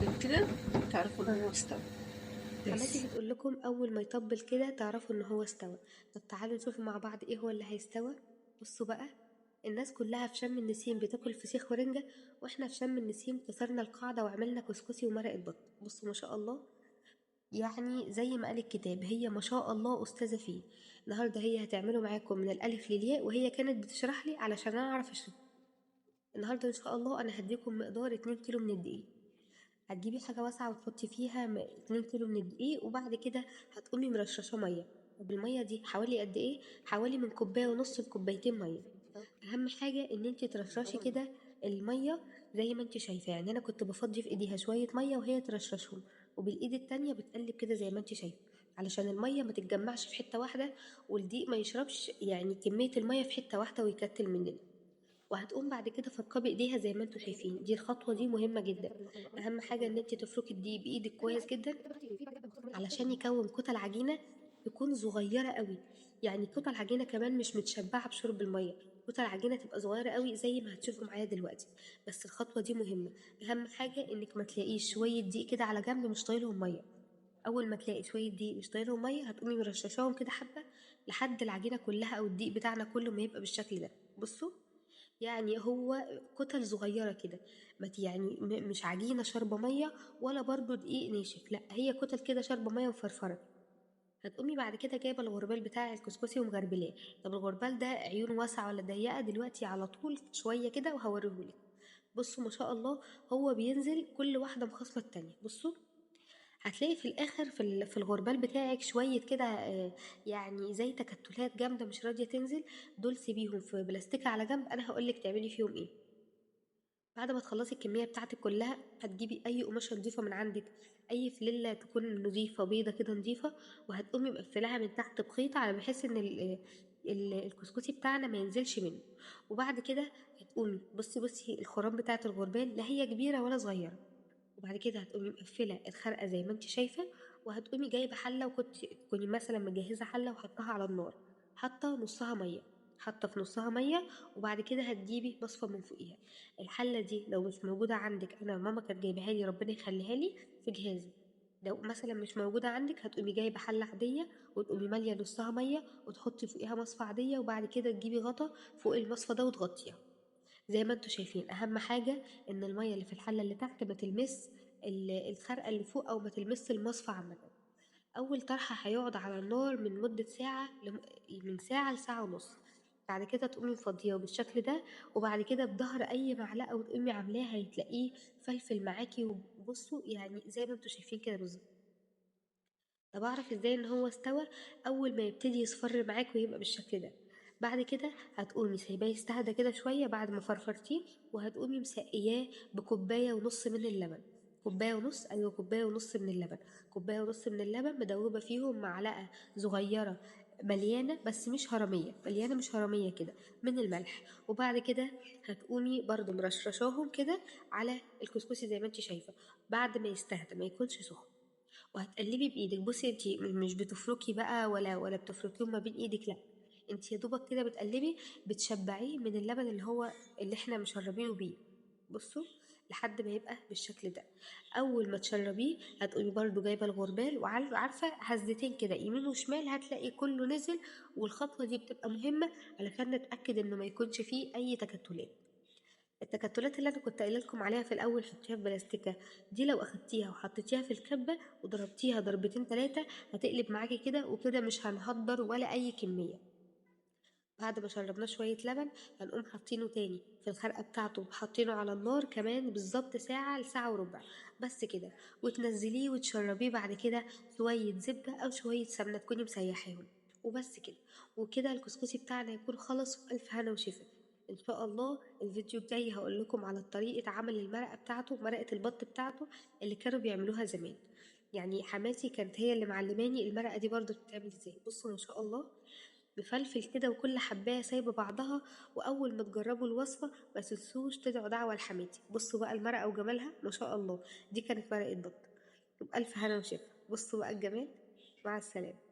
يطبل كده تعرفوا ان هو استوى. حماتي بس بتقول لكم اول ما يطبل كده تعرفوا ان هو استوى. طب تعالوا نشوف مع بعض ايه هو اللي هيستوى. بصوا بقى، الناس كلها في شم النسيم بتاكل فسيخ ورنجة، واحنا في شم النسيم كسرنا القاعدة وعملنا كسكسي ومرقة بط. بصوا ما شاء الله، يعني زي ما قال الكتاب، هي ما شاء الله أستاذة فيه. النهاردة هي هتعمله معاكم من الألف للياء، وهي كانت بتشرح لي علشان أنا أعرف أشرح. النهاردة إن شاء الله أنا هديكم مقدار 2 كيلو من الدقيق. هتجيبي حاجة واسعة وتحطي فيها 2 كيلو من الدقيق، وبعد كده هتقومي مرششة مية. طب المية دي حوالي قد إيه؟ حوالي من كوباية ونص لكوبايتين مية. أهم حاجة إن انتي ترشرشي كده المية زي ما انتي شايفة، يعني أنا كنت بفضي في إيديها شوية مية وهي ترشرشهم، وبالإيد التانية بتقلب كده زي ما انتي شايفة، علشان المية ما تتجمعش في حتة واحدة والدقيق ما يشربش يعني كمية المية في حتة واحدة ويكتل مننا. وهتقوم بعد كده فركاه بايديها زي ما انتوا شايفين. دي الخطوة دي مهمة جدا، اهم حاجة ان انت تفركي الدقيق بايدك كويس جدا علشان يكون كتل عجينه تكون صغيرة قوي، يعني كتل عجينه كمان مش متشبعه بشرب المية، كتل عجينه تبقى صغيرة قوي زي ما هتشوفوا معايا دلوقتي. بس الخطوة دي مهمة، اهم حاجة انك ما تلاقيش شوية دقيق كده على جنب مش طايلهم مية. اول ما تلاقي شوية دقيق مش طايلهم مية هتقومي مرششاهم كده حبه لحد العجينة كلها او الدقيق بتاعنا كله ما يبقى بالشكل ده. بصوا يعني هو كتل صغيرة كده، يعني مش عجينة شاربة مية ولا برضو دقيق ناشف، لا هي كتل كده شاربة مية وفرفرة. هتقومي بعد كده جايبة الغربال بتاع الكسكسي ومغربلاه. طب الغربال ده عيونه واسعة ولا ضيقة؟ دلوقتي على طول شوية كده وهوريهولك. بصوا ما شاء الله هو بينزل كل واحدة مخاصمة التانية. بصوا هتلاقي في الآخر في الغربال بتاعك شوية كده، يعني زي تكتلات جامدة مش راضية تنزل، دول سيبيهم في بلاستيكة على جنب، أنا هقولك تعملي فيهم إيه. بعد ما تخلصي الكمية بتاعتك كلها هتجيبي أي قماشة نظيفة من عندك، أي فليلة تكون نظيفة بيضة كده نظيفة، وهتقومي مقفلاها من تحت بخيط على بحيث إن الكسكسي بتاعنا ما ينزلش منه. وبعد كده هتقومي بصي الخرام بتاعت الغربال لا هي كبيرة ولا صغيرة. وبعد كده هتقومي مقفلة الخرقة زي ما انت شايفة، وهتقومي جايبة حلة، وكنت تكوني مثلا مجهزة حلة وحطها على النار، حاطة نصها مية، حاطة في نصها مية، وبعد كده هتجيبي مصفى من فوقيها. الحلة دي لو مش موجودة عندك، أنا ماما كانت جايباها لي ربنا يخليها لي في جهازي، لو مثلا مش موجودة عندك هتقومي جايبة حلة عادية وتقومي مالية نصها مية وتحطي فوقيها مصفى عادية، وبعد كده تجيبي غطا فوق المصفى ده وتغطيها زي ما انتوا شايفين. اهم حاجة ان المية اللي في الحلة اللي تحت ما تلمس الخرقة اللي فوق او ما تلمس المصفى عامة. اول طرحة هيقعد على النار من مدة ساعة من ساعة لساعة ونص. بعد كده تقومي مفضياه بالشكل ده، وبعد كده بظهر اي معلقة وتقومي عاملاها هتلاقيه فلفل معاكي. وبصوا يعني زي ما انتوا شايفين كده بالظبط. طب اعرف ازاي ان هو استوى؟ اول ما يبتدي يصفر معاك ويبقى بالشكل ده. بعد كده هتقومي سايباه يستهدى كده شوية بعد ما فرفرتيه، وهتقومي مسقياه بكوباية ونص من اللبن. كوباية ونص، أيوة كوباية ونص من اللبن، كوباية ونص من اللبن مدوبة فيهم معلقة صغيرة مليانة بس مش هرمية، مليانة مش هرمية كده من الملح. وبعد كده هتقومي برضو مرشرشاهم كده على الكسكسي زي ما انت شايفة بعد ما يستهدى، ما يكونش سخن. وهتقلبي بإيدك. بصي انت مش بتفركي بقى ولا بتفركيهم ما بين إيدك، لا انت يا دوبك كده بتقلبي، بتشبعيه من اللبن اللي هو اللي احنا مشربينه بيه. بصوا لحد ما يبقى بالشكل ده. اول ما تشربيه هتقومي برضو جايبه الغربال وعارفه هزتين كده يمين وشمال، هتلاقي كله نزل. والخطوة دي بتبقى مهمة علشان نتاكد انه ما يكونش فيه اي تكتلات. التكتلات اللي انا كنت قايله لكم عليها في الاول حطيها في بلاستيكه دي، لو اخدتيها وحطيتيها في الكبه وضربتيها ضربتين 3 هتقلب معاكي كده، وكده مش هنهدر ولا اي كمية. بعد ما شربناه شوية لبن هنقوم حاطينه تاني في الخرقة بتاعته، وحاطينه على النار كمان بالظبط ساعة لساعة وربع بس كده، وتنزليه وتشربيه بعد كده شوية زبدة أو شوية سمنة تكوني مسيحاهم وبس كده. وكده الكسكسي بتاعنا يكون خلص، وألف هنا وشفا إن شاء الله. الفيديو الجاي هقول لكم على طريقة عمل المرقة بتاعته، مرقة البط بتاعته اللي كانوا بيعملوها زمان. يعني حماتي كانت هي اللي معلماني المرقة دي برضو بتتعمل ازاي. بصوا ما شاء الله مفلفل كده وكل حبايه سايبه بعضها. واول ما تجربوا الوصفة ما تنسوش تدعوا دعوه لحماتي. بصوا بقى المرقه وجمالها ما شاء الله، دي كانت مرقه بط. وبألف هنا وشفا. بصوا بقى الجمال. مع السلامة.